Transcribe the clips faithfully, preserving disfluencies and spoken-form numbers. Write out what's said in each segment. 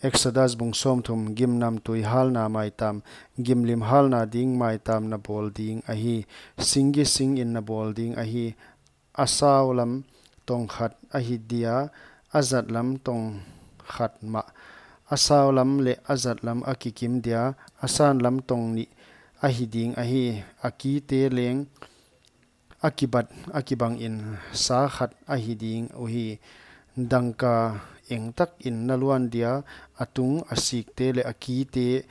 Exodus bung sawmthum. Gimnamtui halna maitam. Gimlim halna ding maitam na bawl ding ahi. Singgi singin na bawl ding ahi. A sau lam tong khat ahi dia, a zat lam tong khat mah. A sau lam leh a zat lam a kikim dia, a san lam tong nih ahi ding ahi. A kite leng a kibat a kibangin sa khat ahi ding uhi. Dangka eng takin na luan dia, a tung, a sikte leh a kite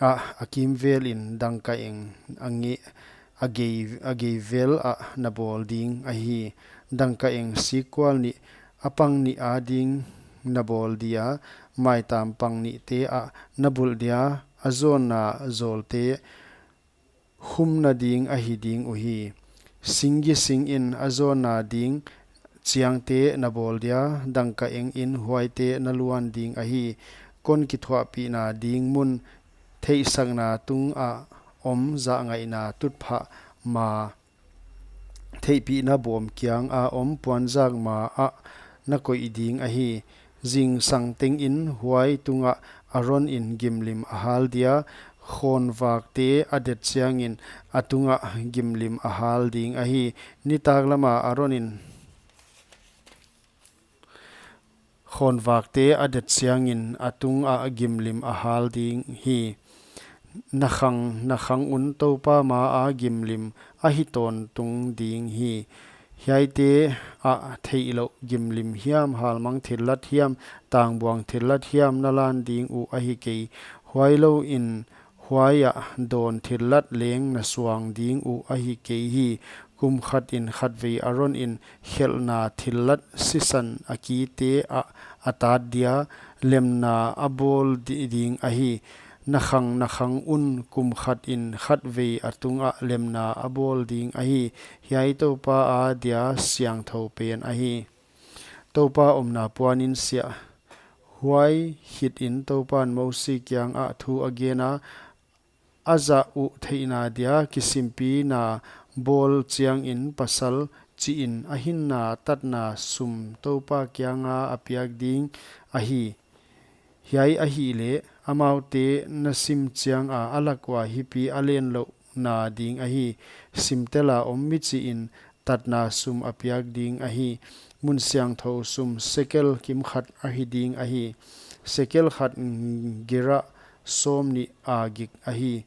ah a kimvelin dangka eng a nge-, a gei, a gei vel ah na bawl ding ahi. Dangka eng sikkual nih, a pang nih ading na bawl dia, maitam pang nihte ah na bulh dia, a zawnna zawlte humna ding ahi ding uhi. Singgi singin a zawnna ding chiangte na bawl dia, dangka engin huaite na luan ding ahi. Kon kithuahpihna ding mun, theihsakna tungah om zahngaihna tutphah ma, theihpihna bawm kianga om puanzak ma ah na koih ding ahi. Zingsang tengin huai tungah Aron in gimlim a hal dia, khawnvakte a det chiangin a tungah gimlim a hal ding ahi. Nitak lama Aron in khawnvakte a det chiangin a tungah gimlim a hal ding hi. Na khang, na khang un Toupa maa gimlim ahi tawntung ding hi. Hiaite ah theihlouh gimlim hiam, halmang thillat hiam, tangbuang thillat hiam na lan ding uh ahi kei. Huailouin huaiah dawn thillat leng na suang ding uh ahi kei hi. Kum khatin khatvei Aron in khelhna thillat sisan a kite ah a tat dia, lemna a bawl di-, ding ahi. Na khang, na khang un kum khatin khatvei a tungah lemna a bawl ding ahi. Hiai Toupa adia siangthou pen ahi. Toupa omna puanin siah. Huai khitin Toupan Mosi kiangah thu a gena, a zah uh theihna dia kisimpina bawl chiangin pasal chihin a hinna tatna sum Toupa kianga a piak ding ahi. Hiai ahihleh amaute na sim chianga a lak ua hipi a lenlouhna ding ahi. Simtela om mi chihin tatna sum a piak ding ahi. Mun siangthou sum sekel kimkhat ahi ding ahi. Sekel khat gerah sawmnih a gik ahi.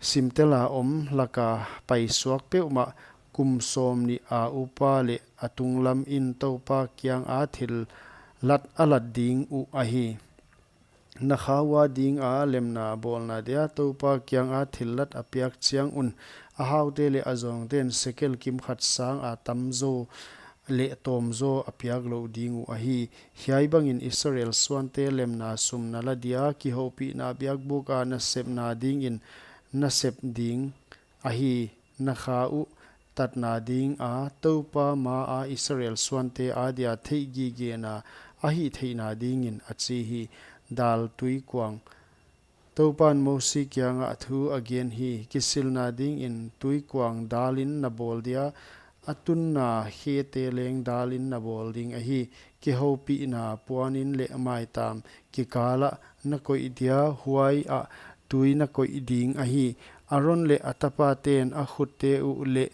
Simtela om laka paisuak peuhmah kum sawmnih a upa leh a tunglamin Toupa kianga thillat a lat ding uh ahi. Na kha ua dinga lemna bawlna dia Toupa kianga thillat a piak chiang un, a haute leh a zawngten sekel kimkhat sanga tamzaw leh tawmzaw a piak louh ding uh ahi. Hiai bangin Israel suante lemna sum na la dia, kihoupihna biakbuka nasepna dingin na sep ding ahi. Na kha uh tatna dinga Toupa maa Israel suante adia theihgigena a hih theihna dingin, a chi hi. Dal tuikuang. Toupan Mosi kiangah thu a gen hi. Kisilna dingin tuikuang dalin na bawl dia, a tunna khete leng dalin na bawl ding ahi. Kihoupihna puanin leh maitam kikalah na koih dia, huaiah tui na koih ding ahi. Aron leh a tapaten a khutte uh leh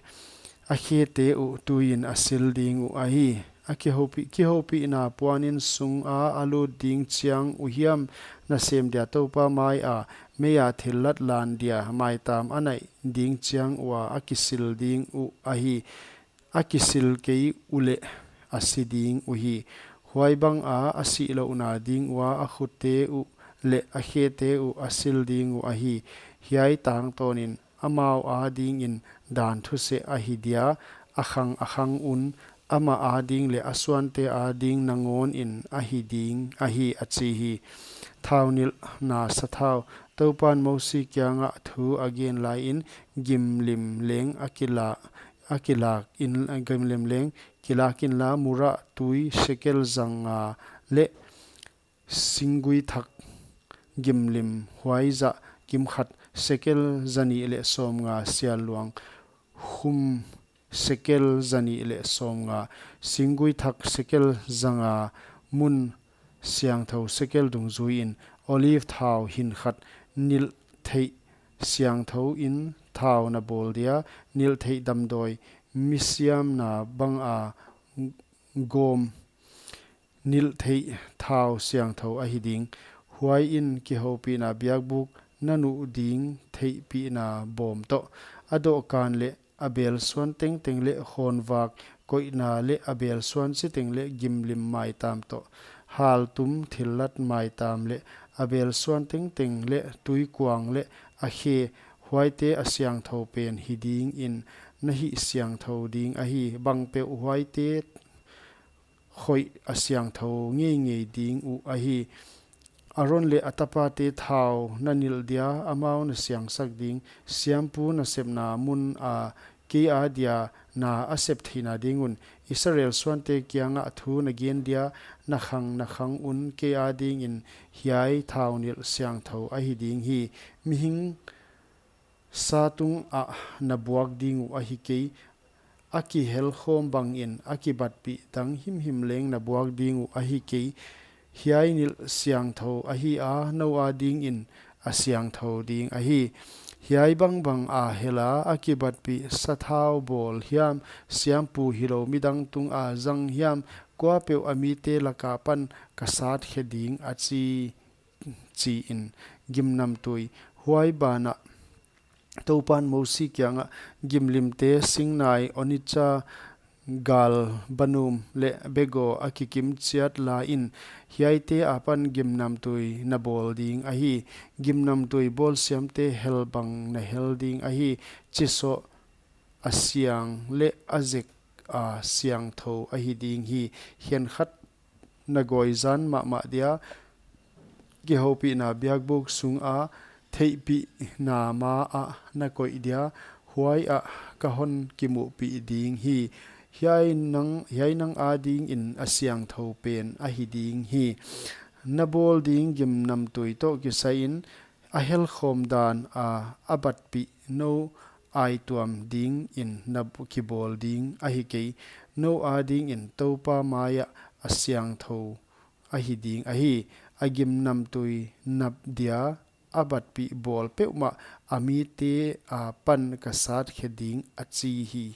a khete uh tuiin a sil ding uh ahi. A kihoupi-, kihoupihna puanin sunga a lut ding chiang uh hiam na sem dia Toupa maia meia thillat lan dia maitam a naih ding chiang ua a kisil ding uh ahi. A kisil kei uleh a si ding uhi. Huai banga a sihlouhna ding ua a khutte uh leh a khete uh a sil ding uh ahi. Hiai tangtawnin amau adingin dan thuseh ahi dia, a khang a khang un amah ading leh a suante ading nangawnin ahi ding ahi, a chi hi. Thaunilhna sathau. Toupan Mosi kiangah thu a gen laiin gimlim leng a kila, a kilak in, gimlim leng kilak inla, murah tui sekel zanga leh singgui thak gimlim huai zah kimkhat sekel zanih leh sawmnga, sialluang hum sekel zanih leh sawmnga, singgui thak sekel zanga, mun siangthou sekel dungzuiin olive thau hin khat nilhtheih siangthou in thau na bawl dia, nilhtheih damdawi misiamna banga gawm nilhtheih thau siangthou ahi ding. Huai in kihoupihna biakbuk na nuh ding theihpihna bawm toh, a dohkan leh a belsuan tengteng leh khawnvak koihna leh a belsuan chiteng leh gimlim maitam toh, haltum thillat maitam leh a belsuan tengteng leh tuikuang leh a khe, huaite a siangthou pen hi dingin na hihsiangthou ding ahi. Bangpeuh huaite khoih a siangthou ngeingei ding uh ahi. Aron leh a tapate thau na nilh dia, amau na siangsak ding. Siampu nasepna muna kei adia na a sep theihna ding un, Israel suante kiangah thu na gen dia, na khang na khang un kei adingin hiai thau nilh siangthou ahi ding hi. Mihing sa tungah na buak ding uh ahi kei. A kihelkhawm bangin a kibatpih dang himhim leng na buak ding uh ahi kei. Hiai nilh siangthou ahi a, nou adingin a siangthou ding ahi. Hiai bangbang a hel a, a kibatpih sathau bawl hiam, siampu hilou midang tunga zang hiam, kuapeuh a mite laka pan ka sat khe ding a chi, chiin gimnamtui. Huai banah Toupan Mosi kiangah, gimlimte singnai, onicha, galbanum leh begaw a kikim chiat la in, hiaite apan gimnamtui na bawl ding ahi. Gimnamtui bawlsiamte hel bang na hel ding ahi. Chisoh a siang leh a zek a siangthou ahi ding hi. Khenkhat na gawizan mahmah dia, kihoupihna biakbuk sunga theihpihna maah na koih dia, huaiah ka hon kimuhpih ding hi. Hiai nang, hiai nang adingin a siangthou pen ahi ding hi. Na bawl ding gimnamtui toh kisaiin a helkhawm dan a a batpih nou aituam dingin na bu-, kibawl ding ahi kei. Nou adingin Toupa maiah a siangthou ahi ding ahi. A gimnamtui nap dia a batpih bawl peuhmah a mite apan ka sat khe ding a chi hi.